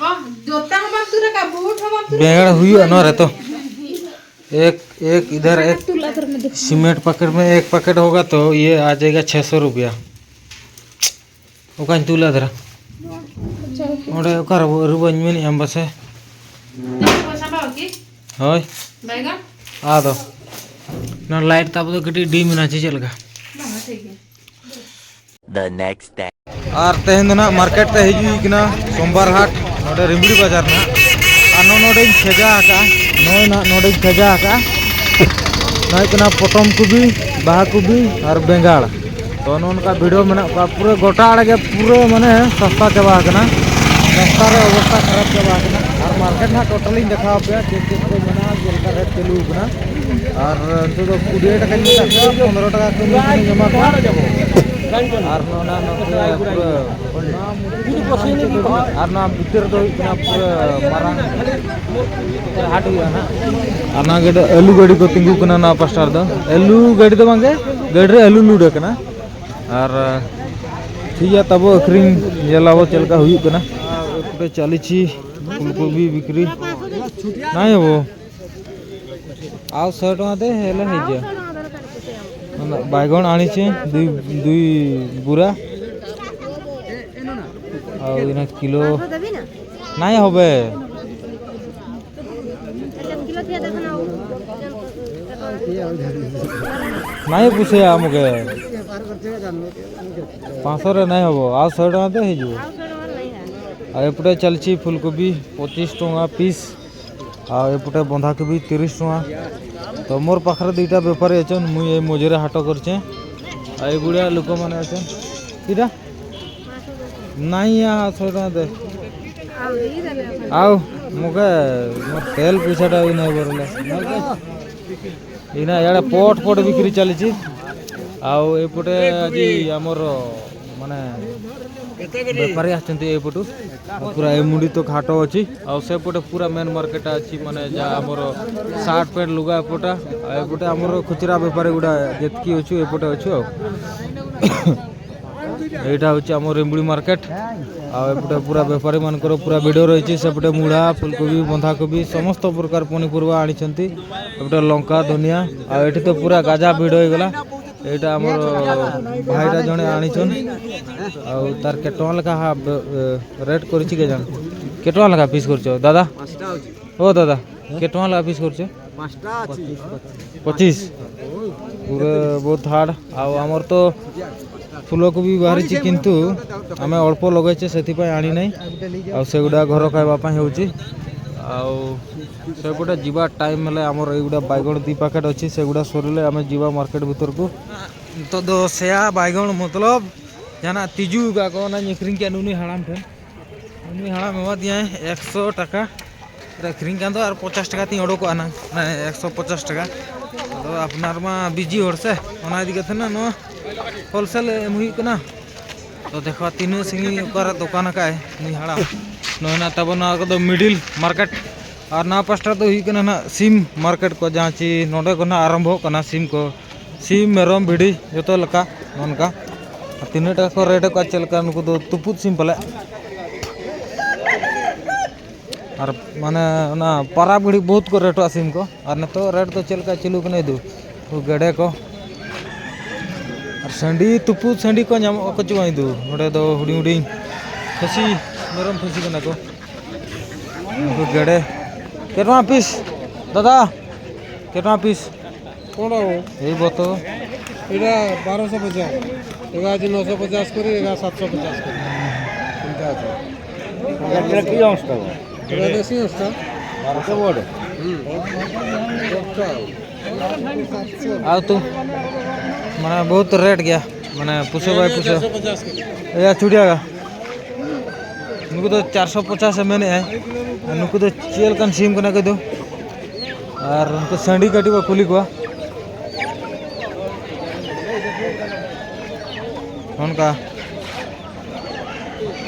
ᱚ, ᱡᱚᱛᱟ ᱦᱚᱸ ᱵᱟᱢ ᱛᱩᱫ ᱟᱠᱟᱫ, ᱵᱩᱴ ᱦᱚᱸ ᱵᱟᱢ ᱛᱩᱫ ᱟᱠᱟᱫ᱾ ᱵᱮᱸᱜᱟᱲ ᱦᱩᱭᱩᱜᱼᱟ ᱱᱚᱣᱟ ᱨᱮ ᱛᱚ᱾ एक, एक इधर एक सीमेंट पैकेट में एक पैकेट होगा तो ये आ जाएगा छः सौ रुपया। ᱚᱠᱟᱧ ᱛᱩᱞᱟ ᱫᱷᱟᱨᱟ? ᱱᱚᱰᱮ ᱚᱠᱟᱨᱮ ᱵᱚ ᱟᱹᱨᱩᱵᱟᱧ ᱢᱮᱱᱮᱫᱼᱟ ᱵᱟᱥᱮ? ᱦᱳᱭ᱾ ᱟᱫᱚ ᱱᱚᱣᱟ ᱞᱟᱭᱤᱴ ᱛᱟᱵᱚ ᱫᱚ ᱠᱟᱹᱴᱤᱡ ᱰᱤᱢ ᱮᱱᱟ ᱪᱮ ᱪᱮᱫ ᱞᱮᱠᱟ? The next day. ᱟᱨ ᱛᱮᱦᱮᱧ ᱫᱚ ᱱᱟᱦᱟᱜ ᱢᱟᱨᱠᱮᱴ ᱛᱮ ᱦᱤᱡᱩᱜ ᱦᱩᱭ ᱠᱟᱱᱟ, ᱥᱳᱢᱵᱟᱨ ᱦᱟᱴ, ᱱᱚᱰᱮ ᱨᱤᱢᱲᱤ ᱵᱟᱡᱟᱨ ᱱᱟᱦᱟᱜ᱾ ᱟᱨ ᱱᱚᱜᱼᱚ ᱱᱚᱰᱮᱧ ᱠᱷᱮᱡᱟ ᱟᱠᱟᱫᱼᱟ, ᱱᱚᱜᱼᱚᱭ ᱱᱟᱦᱟᱜ ᱱᱚᱰᱮᱧ ᱠᱷᱮᱡᱟ ᱟᱠᱟᱫᱼᱟ᱾ ᱱᱚᱣᱟ ᱦᱩᱭᱩᱜ ᱠᱟᱱᱟ ᱯᱚᱴᱚᱢ ᱠᱚᱵᱤ, ᱵᱟᱦᱟ ᱠᱚᱵᱤ ᱟᱨ ᱵᱮᱸᱜᱟᱲ᱾ ᱛᱚ ᱱᱚᱜᱼᱚ ᱱᱚᱝᱠᱟ ᱵᱷᱤᱲ ᱦᱚᱸ ᱢᱮᱱᱟᱜ ᱠᱚᱣᱟ, ᱯᱩᱨᱟᱹ ᱜᱚᱴᱟ ᱟᱲᱮ ᱜᱮ ᱯᱩᱨᱟᱹ ᱢᱟᱱᱮ ᱥᱚᱥᱛᱟ ᱪᱟᱵᱟ ᱟᱠᱟᱱᱟ᱾ ᱥᱚᱥᱛᱟ ᱨᱮ ᱚᱵᱚᱥᱛᱟ ᱠᱷᱟᱨᱟᱯ ᱪᱟᱵᱟ ᱟᱠᱟᱱᱟ᱾ ᱟᱨ ᱢᱟᱨᱠᱮᱴ ᱱᱟᱦᱟᱜ ᱴᱳᱴᱟᱞᱤᱧ ᱫᱮᱠᱷᱟᱣ ᱟᱯᱮᱭᱟ ᱪᱮᱫ ᱪᱮᱫ ᱠᱚ ᱢᱮᱱᱟᱜᱼᱟ, ᱪᱮᱫ ᱞᱮᱠᱟ ᱨᱮᱴ ᱪᱟᱹᱞᱩ ᱟᱠᱟᱱᱟ᱾ ᱟᱨ ᱱᱤᱛᱚᱜ ᱫᱚ ᱠᱩᱲᱤ ᱴᱟᱠᱟᱧ ᱢᱮᱛᱟᱜ ᱠᱚᱣᱟ, ᱯᱚᱱᱨᱚ ᱴᱟᱠᱟ ᱠᱟᱹᱢᱤ ᱠᱷᱟᱱᱤᱧ ᱮᱢᱟ ᱠᱚᱣᱟ᱾ ᱟᱨ ᱱᱚᱣᱟ ᱱᱚᱛᱮ ᱯᱩᱨᱟᱹ ᱟᱨ ᱱᱚᱣᱟ ᱵᱷᱤᱛᱤᱨ ᱫᱚ ᱦᱩᱭᱩᱜ ᱠᱟᱱᱟ ᱯᱩᱨᱟᱹ ᱢᱟᱨᱟᱝ ᱦᱟᱴ ᱦᱩᱭᱩᱜᱼᱟ ᱱᱟᱦᱟᱜ᱾ ᱟᱨ ᱱᱚᱣᱟ ᱜᱟᱹᱰᱤ, ᱟᱹᱞᱩ ᱜᱟᱹᱰᱤ ᱠᱚ ᱛᱤᱸᱜᱩ ᱠᱟᱱᱟ ᱱᱚᱣᱟ ᱯᱟᱥᱴᱟ ᱨᱮᱫᱚ᱾ ᱟᱹᱞᱩ ᱜᱟᱹᱰᱤ ᱫᱚ ᱵᱟᱝᱜᱮ, ᱜᱟᱹᱰᱤ ᱨᱮ ᱟᱹᱞᱩ ᱞᱳᱰ ᱟᱠᱟᱱᱟ᱾ ᱟᱨ ᱴᱷᱤᱠ ᱜᱮᱭᱟ, ᱛᱟᱵᱚ ᱟᱹᱠᱷᱨᱤᱧ ᱧᱮᱞ ᱟᱵᱚ ᱪᱮᱫ ᱞᱮᱠᱟ ᱦᱩᱭᱩᱜ ᱠᱟᱱᱟ᱾ ᱯᱩᱨᱟᱹ ᱪᱟᱹᱞᱤᱪᱤ ᱯᱷᱩᱞᱠᱩᱵᱤ ᱵᱤᱠᱨᱤ ᱱᱟᱭ ᱦᱚᱵᱚ। ଆଉ ଶହେ ଟଙ୍କା ଦେ, ହେଲେ ହେଇଯିବ। ବାଇଗଣ ଆଣିଛି ଦୁଇ, ଦୁଇ ବୁରା। ଆଉ ଏଇନା କିଲୋ ନାଇଁ ହବେ। ନାଇଁ ପୁଷେଇଆ ଆମକେ। ପାଞ୍ଚଶହରେ ନାଇଁ ହବ, ଆଉ ଶହେ ଟଙ୍କା ଦେ ହେଇଯିବ। ଆଉ ଏପଟେ ଚାଲିଛି ଫୁଲକୋବି ପଚିଶ ଟଙ୍କା ପିସ୍। ଆଉ ଏପଟେ ବନ୍ଧାକୋବି ତିରିଶ ଟଙ୍କା। ତ ମୋର ପାଖରେ ଦୁଇଟା ବେପାରୀ ଅଛନ୍, ମୁଇଁ ଏଇ ମଝିରେ ହାଟ କରିଛେ। ଆଉ ଏଇଭଳିଆ ଲୋକମାନେ ଅଛନ୍। ଏଇଟା ନାଇଁ, ଆ, ଶହେ ଟଙ୍କା ଦେ। ଆଉ ମୁକେ ମୋର ତେଲ ପଇସାଟା ବି ନାଇଁ ବରଲେ। ଏଇନା ଇଆଡ଼େ ପଟ ପଟ ବିକ୍ରି ଚାଲିଛି। ଆଉ ଏପଟେ ଆଜି ଆମର ମାନେ ବେପାରୀ ଆସିଛନ୍ତି ଏଇପଟୁ। ଆଉ ପୁରା ଏ ମୁଣ୍ଡି ତକ ହାଟ ଅଛି। ଆଉ ସେପଟେ ପୁରା ମେନ୍ ମାର୍କେଟଟା ଅଛି, ମାନେ ଯାହା ଆମର ସାର୍ଟ ପ୍ୟାଣ୍ଟ ଲୁଗା ଏପଟା। ଆଉ ଏପଟେ ଆମର ଖୁଚୁରା ବେପାରୀ ଗୁଡ଼ା ଯେତିକି ଅଛୁ ଏପଟେ ଅଛୁ ଆଉ। ଏଇଟା ହେଉଛି ଆମ ରିମ୍ବୁଡ଼ି ମାର୍କେଟ। ଆଉ ଏପଟେ ପୁରା ବେପାରୀମାନଙ୍କର ପୁରା ଭିଡ଼ ରହିଛି। ସେପଟେ ମୂଳା, ଫୁଲକୋବି, ବନ୍ଧାକୋବି, ସମସ୍ତ ପ୍ରକାର ପନିପରିବା ଆଣିଛନ୍ତି। ଏପଟେ ଲଙ୍କା, ଧନିଆ। ଆଉ ଏଠି ତ ପୁରା ଗାଜା ଭିଡ଼ ହେଇଗଲା। ଏଇଟା ଆମର ଭାଇଟା ଜଣେ ଆଣିଛନ୍। ଆଉ ତାର କେତେ ଟଙ୍କା ଲେଖା ହା-, ବ-, ଏ, ରେଟ୍ କରିଛି କେଜାଣି? କେତେ ଟଙ୍କା ଲେଖା ପିସ୍ କରୁଛ ଦାଦା? ଓ ଦାଦା, କେତେ ଟଙ୍କା ଲେଖା ପିସ୍ କରୁଛ? ପଚିଶ। ପୁରା ବହୁତ ହାର୍ଡ। ଆଉ ଆମର ତ ଫୁଲକୋବି ବାହାରିଛି, କିନ୍ତୁ ଆମେ ଅଳ୍ପ ଲଗେଇଛେ, ସେଥିପାଇଁ ଆଣି ନାହିଁ। ଆଉ ସେଗୁଡ଼ା ଘର ଖାଇବା ପାଇଁ ହେଉଛି। ଆଉ ସେପଟେ ଯିବା ଟାଇମ୍ ହେଲେ ଆମର ଏଇଗୁଡ଼ା ବାଇଗଣ ଦୁଇ ପ୍ୟାକେଟ୍ ଅଛି, ସେଗୁଡ଼ା ସରିଲେ ଆମେ ଯିବା ମାର୍କେଟ ଭିତରକୁ। ᱱᱤᱛᱚᱜ ᱫᱚ ᱥᱮᱭᱟ ᱵᱟᱭᱜᱚᱱ ᱢᱚᱛᱞᱚᱵ ᱡᱟᱦᱟᱱᱟᱜ ᱛᱤᱡᱩ ᱟᱠᱟᱫ ᱠᱚ, ᱚᱱᱟᱧ ᱟᱹᱠᱷᱨᱤᱧ ᱠᱮᱫ ᱱᱩᱱᱤ ᱦᱟᱲᱟᱢ ᱴᱷᱮᱱ᱾ ᱱᱩᱱᱤ ᱦᱟᱲᱟᱢ ᱮᱢᱟ ᱫᱤᱧᱟᱭ ᱮᱠᱥᱚ ᱴᱟᱠᱟ᱾ ᱟᱹᱠᱷᱨᱤᱧ ᱠᱟᱱ ᱫᱚ ᱟᱨ ᱯᱚᱪᱟᱥ ᱴᱟᱠᱟ ᱛᱤᱧ ᱚᱰᱚᱠᱚᱜᱼᱟ ᱱᱟᱝ, ᱢᱟᱱᱮ ᱮᱠᱥᱚ ᱯᱚᱪᱟᱥ ᱴᱟᱠᱟ᱾ ᱟᱫᱚ ᱟᱯᱱᱟᱨ ᱢᱟ ᱵᱤᱡᱤ ᱦᱚᱲ ᱥᱮ, ᱚᱱᱟ ᱤᱫᱤ ᱠᱟᱛᱮ ᱱᱟᱜ ᱱᱚᱣᱟ ᱦᱳᱞᱥᱮᱞ ᱮᱢ ᱦᱩᱭᱩᱜ ᱠᱟᱱᱟ᱾ ᱛᱚ ᱫᱮᱠᱷᱚ ᱛᱤᱱᱟᱹᱜ ᱥᱟᱺᱜᱤᱧ ᱚᱠᱟᱨᱮ ᱫᱚᱠᱟᱱ ᱟᱠᱟᱫ ᱟᱭ ᱱᱩᱭ ᱦᱟᱲᱟᱢ᱾ ᱱᱚᱣᱟ ᱦᱮᱱᱟᱜ ᱛᱟᱵᱚᱱᱟ, ᱱᱚᱣᱟ ᱠᱚᱫᱚ ᱢᱤᱰᱤᱞ ᱢᱟᱨᱠᱮᱴ᱾ ᱟᱨ ᱱᱚᱣᱟ ᱯᱟᱥᱴᱟ ᱫᱚ ᱦᱩᱭᱩᱜ ᱠᱟᱱᱟ ᱱᱟᱜ ᱥᱤᱢ ᱢᱟᱨᱠᱮᱴ ᱠᱚ, ᱡᱟᱦᱟᱸ ᱪᱮ ᱱᱚᱰᱮ ᱠᱷᱚᱱᱟᱜ ᱟᱨᱟᱢᱵᱷᱚᱜ ᱠᱟᱱᱟ ᱥᱤᱢ ᱠᱚ᱾ ᱥᱤᱢ, ᱢᱮᱨᱚᱢ, ᱵᱷᱤᱰᱤ ᱡᱚᱛᱚ ᱞᱮᱠᱟ ᱱᱚᱝᱠᱟ᱾ ᱟᱨ ᱛᱤᱱᱟᱹᱜ ᱴᱟᱠᱟ ᱠᱚ ᱨᱮᱴ ᱟᱠᱚᱣᱟ, ᱪᱮᱫ ᱞᱮᱠᱟ, ᱱᱩᱠᱩ ᱫᱚ ᱛᱩᱯᱩᱫ ᱥᱤᱢ ᱯᱟᱞᱮ᱾ ᱟᱨ ᱢᱟᱱᱮ ᱚᱱᱟ ᱯᱟᱨᱟ ᱵᱷᱤᱲᱤ ᱵᱚᱦᱩᱛ ᱠᱚ ᱨᱮᱴᱚᱜᱼᱟ ᱥᱤᱢ ᱠᱚ᱾ ᱟᱨ ᱱᱤᱛᱚᱜ ᱨᱮᱴ ᱫᱚ ᱪᱮᱫ ᱞᱮᱠᱟ ᱪᱟᱹᱞᱩ ᱠᱟᱱᱟ ᱤᱫᱩ? ᱩᱱᱠᱩ ᱜᱮᱰᱮ ᱠᱚ᱾ ᱟᱨ ᱥᱟᱺᱰᱤ, ᱛᱩᱯᱩᱫ ᱥᱟᱺᱰᱤ ᱠᱚ ᱧᱟᱢᱚᱜ ᱟᱠᱚ ᱪᱮ ᱵᱟᱝ ᱤᱫᱩ? ᱱᱚᱰᱮ ᱫᱚ ᱦᱩᱰᱤᱧ ᱦᱩᱰᱤᱧ ᱠᱷᱟᱹᱥᱤ, ᱢᱮᱨᱚᱢ ᱠᱷᱟᱹᱥᱤ ᱠᱟᱱᱟ ᱠᱚ᱾ ᱩᱱᱠᱩ ᱜᱮᱰᱮ᱾ ᱠᱮᱴᱣᱟ ᱯᱤᱥ? ᱫᱟᱫᱟ, ᱠᱮᱴᱣᱟ ᱯᱤᱥ? ᱠᱚᱲᱟ ᱦᱚᱸ᱾ ᱮᱭ ᱵᱚᱛᱚ᱾ এটা বারোশো পঞ্চাশ, এটা আছে নশো পঞ্চাশ করে, এটা সাতশো পঞ্চাশ করে। তিনটা আছে। এটা কি অবস্থা? এটা দেশি অবস্থা। বারোশো বড়। হুম। একটা। ᱟᱨ ᱛᱚ, ᱢᱟᱱᱮ, ᱵᱚᱦᱩᱛ ᱨᱮᱴ ᱜᱮᱭᱟ, ᱢᱟᱱᱮ, ᱯᱩᱥᱟᱹ ᱵᱟᱭ ᱯᱩᱥᱟᱹ᱾ ᱪᱟᱨᱥᱚ ᱯᱚᱧᱪᱟᱥ ᱠᱚ᱾ ᱮᱭᱟ, ᱪᱩᱲᱤᱭᱟ ᱜᱟ᱾ ᱱᱩᱠᱩ ᱫᱚ ᱪᱟᱨᱥᱚ ᱯᱚᱧᱪᱟᱥ ᱮ ᱢᱮᱱᱮᱫᱼᱟᱭ᱾ ᱟᱨ ᱱᱩᱠᱩ ᱫᱚ ᱪᱮᱫ ᱞᱮᱠᱟᱱ ᱥᱤᱢ ᱠᱟᱱᱟ ᱠᱚ ᱫᱚ? ᱟᱨ ᱩᱱᱠᱩ ᱥᱟᱺᱰᱤ ᱠᱟᱹᱴᱤᱡ ᱵᱚ ᱠᱩᱞᱤ ᱠᱚᱣᱟ᱾ ᱚᱱᱠᱟ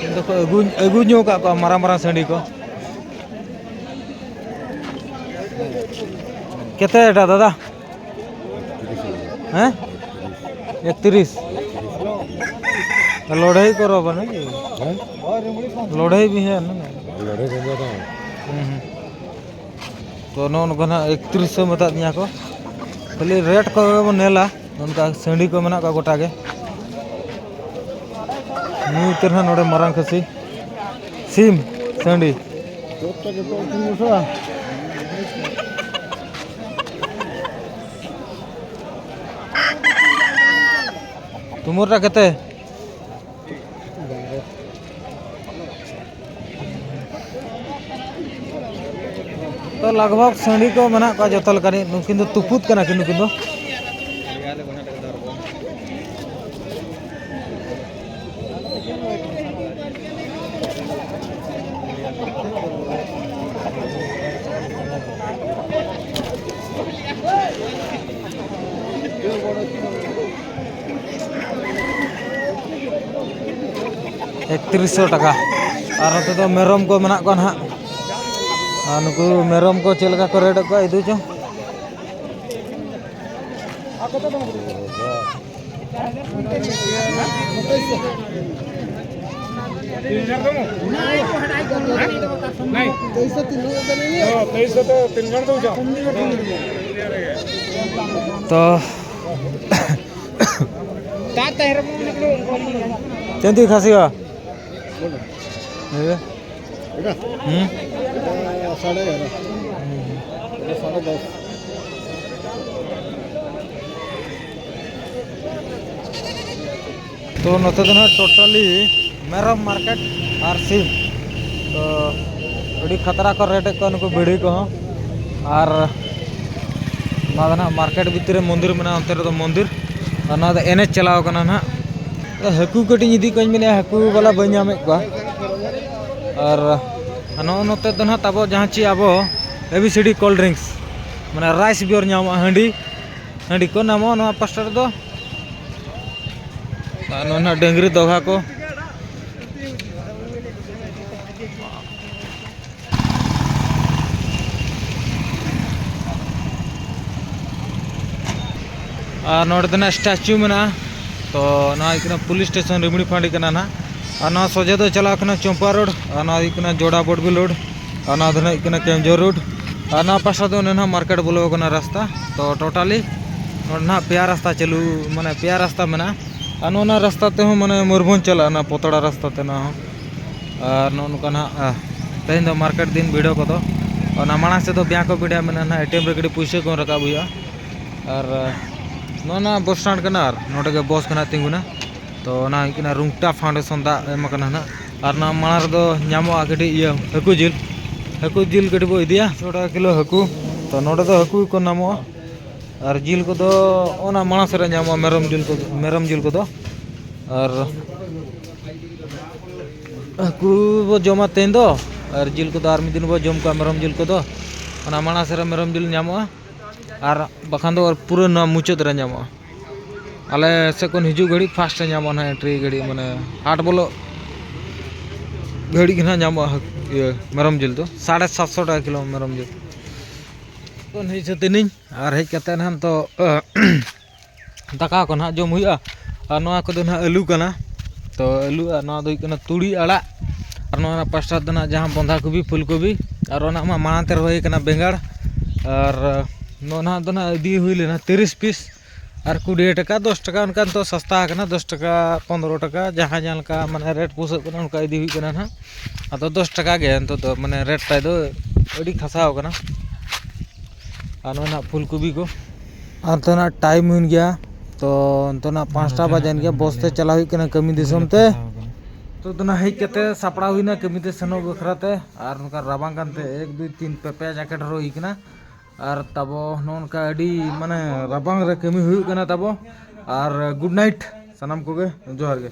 ᱤᱧ ᱫᱚᱠᱚ ᱟᱹᱜᱩ, ᱟᱹᱜᱩ ᱧᱚᱜ ᱟᱠᱟᱫ ᱠᱚᱣᱟ ᱢᱟᱨᱟᱝ ᱢᱟᱨᱟᱝ ᱥᱟᱺᱰᱤ ᱠᱚ᱾ କେତେ ଏଇଟା ଦାଦା? ହେଁ? ଏକତିରିଶ। ଲଢ଼େଇ କର ବନେ କି? ଲଢ଼େଇ ବି ହେ ନା ନାଇଁ? ହୁଁ, ହୁଁ। ᱛᱚ ᱱᱚᱜᱼᱚ ᱱᱚᱝᱠᱟ ᱱᱟᱦᱟᱜ ᱮᱠᱛᱨᱤᱥ ᱥᱚ ᱢᱮᱛᱟᱫᱤᱧᱟ ᱠᱚ᱾ ᱠᱷᱟᱹᱞᱤ ᱨᱮᱴ ᱠᱚ ᱵᱚᱱ ᱧᱮᱞᱟ᱾ ᱱᱚᱝᱠᱟ ᱥᱟᱺᱰᱤ ᱠᱚ ᱢᱮᱱᱟᱜ ᱠᱚᱣᱟ ᱜᱚᱴᱟ ᱜᱮ᱾ ᱱᱩᱭ ᱩᱛᱟᱹᱨ ᱦᱟᱸᱜ ᱱᱚᱰᱮ ᱢᱟᱨᱟᱝ ᱠᱷᱟᱹᱥᱤ, ᱥᱤᱢ, ᱥᱟᱺᱰᱤ᱾ ᱛᱩᱢᱩᱨ ᱨᱮ ᱠᱟᱛᱮ᱾ ᱛᱚ ᱞᱟᱜᱽ ᱵᱷᱟᱜᱽ ᱥᱟᱺᱰᱤ ᱠᱚ ᱢᱮᱱᱟᱜ ᱠᱚᱣᱟ ᱡᱚᱛᱚ ᱞᱮᱠᱟᱱᱤᱡ᱾ ᱱᱩᱠᱤᱱ ᱫᱚ ᱛᱩᱯᱩᱫ ᱠᱟᱱᱟ ᱠᱤᱱ, ᱱᱩᱠᱤᱱ ᱫᱚ᱾ ᱮᱠᱛᱨᱤᱥᱥᱚ ᱴᱟᱠᱟ᱾ ᱟᱨ ᱱᱚᱛᱮ ᱫᱚ ᱢᱮᱨᱚᱢ ᱠᱚ ᱢᱮᱱᱟᱜ ᱠᱚᱣᱟ ᱱᱟᱦᱟᱜ᱾ ᱟᱨ ᱱᱩᱠᱩ ᱢᱮᱨᱚᱢ ᱠᱚ ᱪᱮᱫ ᱞᱮᱠᱟ ᱠᱚ ᱨᱮᱴ ᱮᱫ ᱠᱚᱣᱟ, ᱤᱫᱤ ᱪᱚ᱾ ᱛᱚ ᱪᱮᱫ ᱠᱷᱟᱹᱥᱤ ᱦᱚᱸ? ᱦᱮᱸ᱾ ᱦᱩᱸ᱾ ᱥᱟᱲᱮ ᱮᱜᱟᱨᱚ᱾ ᱦᱩᱸ᱾ ᱥᱟᱲᱮ ᱫᱚᱥ᱾ ᱛᱚ ᱱᱚᱛᱮ ᱫᱚ ᱱᱟᱦᱟᱜ totally ᱢᱮᱨᱚᱢ ᱢᱟᱨᱠᱮᱴ ᱟᱨ ᱥᱤᱢ᱾ ᱛᱚ ᱟᱹᱰᱤ ᱠᱷᱟᱛᱨᱟ ᱠᱚ ᱨᱮᱴ ᱮᱫ ᱠᱚᱣᱟ ᱱᱩᱠᱩ ᱵᱷᱤᱲᱤ ᱠᱚᱦᱚᱸ᱾ ᱟᱨ ᱱᱚᱣᱟ ᱫᱚ ᱱᱟᱦᱟᱜ ᱢᱟᱨᱠᱮᱴ ᱵᱷᱤᱛᱤᱨ ᱨᱮ ᱢᱚᱱᱫᱤᱨ ᱢᱮᱱᱟᱜᱼᱟ, ᱚᱱᱛᱮ ᱨᱮᱫᱚ ᱢᱚᱱᱫᱤᱨ᱾ ᱟᱨ ᱱᱚᱣᱟ ᱫᱚ ᱮᱱᱮᱡ ᱪᱟᱞᱟᱣ ᱠᱟᱱᱟ ᱱᱟᱦᱟᱜ᱾ ᱦᱟᱹᱠᱩ ᱠᱟᱹᱴᱤᱡ ᱤᱧ ᱤᱫᱤ ᱠᱚᱣᱟᱧ ᱢᱮᱱᱮᱫᱼᱟ, ᱦᱟᱹᱠᱩ ᱵᱟᱞᱟ ᱵᱟᱹᱧ ᱧᱟᱢᱮᱫ ᱠᱚᱣᱟ᱾ ᱟᱨ ᱱᱚᱜᱼᱚ ᱱᱚᱛᱮ ᱫᱚ ᱱᱟᱦᱟᱜ ᱛᱟᱵᱚ ᱡᱟᱦᱟᱸ ᱪᱮ ᱟᱵᱚ A B C D cold drinks, ᱢᱟᱱᱮ rice beer ᱧᱟᱢᱚᱜᱼᱟ, ᱦᱟᱺᱰᱤ, ᱦᱟᱺᱰᱤ ᱠᱚ ᱧᱟᱢᱚᱜᱼᱟ ᱱᱚᱣᱟ ᱯᱟᱥᱴᱟ ᱨᱮᱫᱚ᱾ ᱟᱨ ᱱᱚᱜᱼᱚ ᱱᱟᱦᱟᱜ ᱰᱟᱹᱝᱨᱤ ᱫᱚᱦᱟ ᱠᱚ᱾ ᱟᱨ ᱱᱚᱰᱮ ᱫᱚ ᱱᱟᱜ statue ᱢᱮᱱᱟᱜᱼᱟ᱾ ᱛᱚ ᱱᱚᱣᱟ ᱦᱩᱭᱩᱜ ᱠᱟᱱᱟ police station ᱨᱤᱢᱲᱤ ᱯᱷᱟᱸᱰᱤ ᱠᱟᱱᱟ ᱱᱟᱜ᱾ ᱟᱨ ᱱᱚᱣᱟ ᱥᱚᱡᱷᱮ ᱫᱚ ᱪᱟᱞᱟᱜ ᱠᱟᱱᱟ ᱪᱚᱢᱯᱟ road, ᱟᱨ ᱱᱚᱣᱟ ᱦᱩᱭᱩᱜ ᱠᱟᱱᱟ ᱡᱳᱲᱟ ᱵᱚᱰᱵᱤᱞ road, ᱟᱨ ᱱᱚᱣᱟ ᱫᱚ ᱱᱟᱜ ᱦᱩᱭᱩᱜ ᱠᱟᱱᱟ ᱠᱮᱢᱡᱳᱨ road᱾ ᱟᱨ ᱱᱚᱣᱟ ᱯᱟᱥᱴᱟ ᱫᱚ ᱚᱱᱮ ᱱᱟᱜ market ᱵᱚᱞᱚ ᱠᱟᱱᱟ ᱨᱟᱥᱛᱟ᱾ ᱛᱚ totally ᱱᱚᱰᱮ ᱱᱟᱦᱟᱜ ᱯᱮᱭᱟ ᱨᱟᱥᱛᱟ ᱪᱟᱹᱞᱩ, ᱢᱟᱱᱮ ᱯᱮᱭᱟ ᱨᱟᱥᱛᱟ ᱢᱮᱱᱟᱜᱼᱟ᱾ ᱟᱨ ᱱᱚᱜᱼᱚ ᱱᱚᱣᱟ ᱨᱟᱥᱛᱟ ᱛᱮᱦᱚᱸ ᱢᱟᱱᱮ ᱢᱚᱭᱩᱨᱵᱷᱚᱸᱡᱽ ᱪᱟᱞᱟᱜᱼᱟ, ᱚᱱᱟ ᱯᱚᱛᱲᱟ ᱨᱟᱥᱛᱟ ᱛᱮ ᱱᱚᱣᱟ ᱦᱚᱸ᱾ ᱟᱨ ᱱᱚᱜᱼᱚ ᱱᱚᱝᱠᱟ ᱱᱟᱦᱟᱜ, ᱟ, ᱛᱮᱦᱮᱧ ᱫᱚ ᱢᱟᱨᱠᱮᱴ ᱫᱤᱱ ᱵᱷᱤᱲᱚ ᱠᱚᱫᱚ᱾ ᱚᱱᱟ ᱢᱟᱲᱟᱝ ᱥᱮᱫ ᱫᱚ ᱵᱮᱝᱠ ᱚᱯᱷ ᱤᱱᱰᱤᱭᱟ ᱢᱮᱱᱟᱜᱼᱟ ᱱᱟᱦᱟᱜ, ᱮ ᱴᱤ ᱮᱢ ᱨᱮ ᱠᱟᱹᱴᱤᱡ ᱯᱩᱭᱥᱟᱹ ᱠᱚ ᱨᱟᱠᱟᱵ ᱦᱩᱭᱩᱜᱼᱟ᱾ ᱟᱨ, ᱟ, ᱱᱚᱜᱼᱚ ᱱᱚᱣᱟ ᱵᱚᱥ ᱥᱴᱮᱱᱰ ᱠᱟᱱᱟ ᱟᱨ ᱱᱚᱰᱮ ᱜᱮ ᱵᱚᱥ ᱠᱚ ᱱᱟᱦᱟᱜ ᱛᱤᱸᱜᱩᱱᱟ᱾ ᱛᱚ ᱚᱱᱟ ᱦᱩᱭᱩᱜ ᱠᱟᱱᱟ ᱨᱩᱝᱴᱟ ᱯᱷᱟᱣᱩᱱᱰᱮᱥᱚᱱ ᱫᱟᱜ ᱮᱢ ᱟᱠᱟᱱᱟ ᱱᱟᱦᱟᱜ᱾ ᱟᱨ ᱱᱚᱣᱟ ᱢᱟᱲᱟᱝ ᱨᱮᱫᱚ ᱧᱟᱢᱚᱜᱼᱟ ᱠᱟᱹᱴᱤᱡ ᱤᱭᱟᱹ ᱦᱟᱹᱠᱩ ᱡᱤᱞ, ᱦᱟᱹᱠᱩ ᱡᱤᱞ ᱠᱟᱹᱴᱤᱡ ᱵᱚ ᱤᱫᱤᱭᱟ, ᱥᱚ ᱴᱟᱠᱟ ᱠᱤᱞᱳ ᱦᱟᱹᱠᱩ᱾ ᱛᱚ ᱱᱚᱰᱮ ᱫᱚ ᱦᱟᱹᱠᱩ ᱠᱚ ᱧᱟᱢᱚᱜᱼᱟ᱾ ᱟᱨ ᱡᱤᱞ ᱠᱚᱫᱚ ᱚᱱᱟ ᱢᱟᱲᱟᱝ ᱥᱮᱫ ᱨᱮ ᱧᱟᱢᱚᱜᱼᱟ, ᱢᱮᱨᱚᱢ ᱡᱤᱞ ᱠᱚᱫᱚ, ᱢᱮᱨᱚᱢ ᱡᱤᱞ ᱠᱚᱫᱚ᱾ ᱟᱨ ᱦᱟᱹᱠᱩ ᱵᱚ ᱡᱚᱢᱟ ᱛᱮᱦᱮᱧ ᱫᱚ, ᱟᱨ ᱡᱤᱞ ᱠᱚᱫᱚ ᱟᱨ ᱢᱤᱫ ᱫᱤᱱ ᱵᱚ ᱡᱚᱢ ᱠᱚᱣᱟ ᱢᱮᱨᱚᱢ ᱡᱤᱞ ᱠᱚᱫᱚ᱾ ᱚᱱᱟ ᱢᱟᱲᱟᱝ ᱥᱮᱫ ᱨᱮ ᱢᱮᱨᱚᱢ ᱡᱤᱞ ᱧᱟᱢᱚᱜᱼᱟ, ᱟᱨ ᱵᱟᱠᱷᱟᱱ ᱫᱚ ᱯᱩᱨᱟᱹ ᱱᱚᱣᱟ ᱢᱩᱪᱟᱹᱫ ᱨᱮ ᱧᱟᱢᱚᱜᱼᱟ᱾ ᱟᱞᱮ ᱥᱮᱫ ᱠᱷᱚᱱ ᱦᱤᱡᱩᱜ ᱜᱷᱟᱹᱲᱤᱡ ᱯᱷᱟᱥᱴ ᱨᱮ ᱧᱟᱢᱚᱜᱼᱟ ᱱᱟᱦᱟᱜ, ᱮᱱᱴᱨᱤ ᱜᱷᱟᱹᱲᱤᱡ, ᱢᱟᱱᱮ ᱦᱟᱴ ᱵᱚᱞᱚᱜ ᱜᱷᱟᱹᱲᱤᱡ ᱜᱮ ᱱᱟᱦᱟᱜ ᱧᱟᱢᱚᱜᱼᱟ ᱦᱟᱹᱠ-, ᱤᱭᱟᱹ ᱢᱮᱨᱚᱢ ᱡᱤᱞ ᱫᱚ, ᱥᱟᱲᱮ ᱥᱟᱛᱥᱚ ᱴᱟᱠᱟ ᱠᱤᱞᱳ ᱢᱮᱨᱚᱢ ᱡᱤᱞ᱾ ᱠᱷᱚᱱ ᱦᱮᱡ ᱥᱟᱹᱛ ᱮᱱᱟᱹᱧ, ᱟᱨ ᱦᱮᱡ ᱠᱟᱛᱮ ᱱᱟᱦᱟᱜ ᱱᱤᱛᱚᱜ ᱫᱟᱠᱟ ᱠᱚ ᱱᱟᱦᱟᱜ ᱡᱚᱢ ᱦᱩᱭᱩᱜᱼᱟ᱾ ᱟᱨ ᱱᱚᱣᱟ ᱠᱚᱫᱚ ᱱᱟᱦᱟᱜ ᱟᱹᱞᱩ ᱠᱟᱱᱟ᱾ ᱛᱚ ᱟᱹᱞᱩ, ᱟᱨ ᱱᱚᱣᱟ ᱫᱚ ᱦᱩᱭᱩᱜ ᱠᱟᱱᱟ ᱛᱩᱲᱤ ᱟᱲᱟᱜ, ᱟᱨ ᱱᱚᱣᱟ ᱯᱟᱥᱴᱟ ᱫᱚ ᱱᱟᱦᱟᱜ ᱡᱟᱦᱟᱸ ᱵᱚᱸᱫᱷᱟ ᱠᱚᱵᱤ, ᱯᱷᱩᱞ ᱠᱚᱵᱤ, ᱟᱨ ᱚᱱᱟ ᱢᱟ ᱢᱟᱲᱟᱝ ᱛᱮ ᱨᱚᱦᱚᱭ ᱠᱟᱱᱟ ᱵᱮᱸᱜᱟᱲ᱾ ᱟᱨ ᱱᱚᱣᱟ ᱱᱟᱦᱟᱜ ᱫᱚ ᱱᱟᱦᱟᱜ ᱤᱫᱤ ᱦᱩᱭ ᱞᱮᱱᱟ ᱛᱤᱨᱤᱥ ᱯᱤᱥ, ᱟᱨ ᱠᱩᱲᱤ ᱴᱟᱠᱟ, ᱫᱚᱥ ᱴᱟᱠᱟ ᱚᱱᱠᱟ ᱱᱤᱛᱚᱜ ᱥᱟᱥᱛᱟ ᱟᱠᱟᱱᱟ, ᱫᱚᱥ ᱴᱟᱠᱟ, ᱯᱚᱱᱫᱽᱨᱚ ᱴᱟᱠᱟ, ᱡᱟᱦᱟᱸ ᱡᱟᱦᱟᱸ ᱞᱮᱠᱟ ᱢᱟᱱᱮ ᱨᱮᱴ ᱯᱳᱥᱟᱹᱜ ᱠᱟᱱᱟ ᱚᱱᱠᱟ ᱤᱫᱤ ᱦᱩᱭᱩᱜ ᱠᱟᱱᱟ ᱱᱟᱦᱟᱜ᱾ ᱟᱫᱚ ᱫᱚᱥ ᱴᱟᱠᱟ ᱜᱮ ᱱᱤᱛᱚᱜ ᱫᱚ ᱢᱟᱱᱮ ᱨᱮᱴ ᱛᱟᱭ ᱫᱚ ᱟᱹᱰᱤ ᱠᱷᱟᱥᱟᱣ ᱠᱟᱱᱟ᱾ ᱟᱨ ᱱᱚᱜᱼᱚᱭ ᱱᱟᱦᱟᱜ ᱯᱷᱩᱞ ᱠᱚᱵᱤ ᱠᱚ᱾ ᱟᱨ ᱱᱤᱛᱚᱜ ᱱᱟᱦᱟᱜ ᱴᱟᱭᱤᱢ ᱦᱩᱭᱮᱱ ᱜᱮᱭᱟ, ᱛᱚ ᱱᱤᱛᱚᱜ ᱱᱟᱦᱟᱜ ᱯᱟᱸᱪᱴᱟ ᱵᱟᱡᱮᱱ ᱜᱮᱭᱟ, ᱵᱚᱥ ᱛᱮ ᱪᱟᱞᱟᱣ ᱦᱩᱭᱩᱜ ᱠᱟᱱᱟ ᱠᱟᱹᱢᱤ ᱫᱤᱥᱚᱢ ᱛᱮ᱾ ᱱᱤᱛᱚᱜ ᱫᱚ ᱱᱟᱦᱟᱜ ᱦᱮᱡ ᱠᱟᱛᱮ ᱥᱟᱯᱲᱟᱣ ᱦᱩᱭᱱᱟ ᱠᱟᱹᱢᱤ ᱛᱮ ᱥᱮᱱᱚᱜ ᱵᱟᱠᱷᱨᱟ ᱛᱮ, ᱟᱨ ᱱᱚᱝᱠᱟ ᱨᱟᱵᱟᱝ ᱠᱟᱱᱛᱮ ᱮᱠ, ᱫᱩᱭ, ᱛᱤᱱ, ᱯᱮ, ᱯᱮ ᱡᱟᱠᱮᱴ ᱦᱚᱨᱚᱜ ᱦᱩᱭ ᱠᱟᱱᱟ᱾ ᱟᱨ ᱛᱟᱵᱚ ᱱᱚᱜᱼᱚ ᱱᱚᱝᱠᱟ ᱟᱹᱰᱤ ᱢᱟᱱᱮ ᱨᱟᱵᱟᱝ ᱨᱮ ᱠᱟᱹᱢᱤ ᱦᱩᱭᱩᱜ ᱠᱟᱱᱟ ᱛᱟᱵᱚ᱾ ᱟᱨ ᱜᱩᱰ ᱱᱟᱭᱤᱴ ᱥᱟᱱᱟᱢ ᱠᱚᱜᱮ, ᱡᱚᱦᱟᱨ ᱜᱮ᱾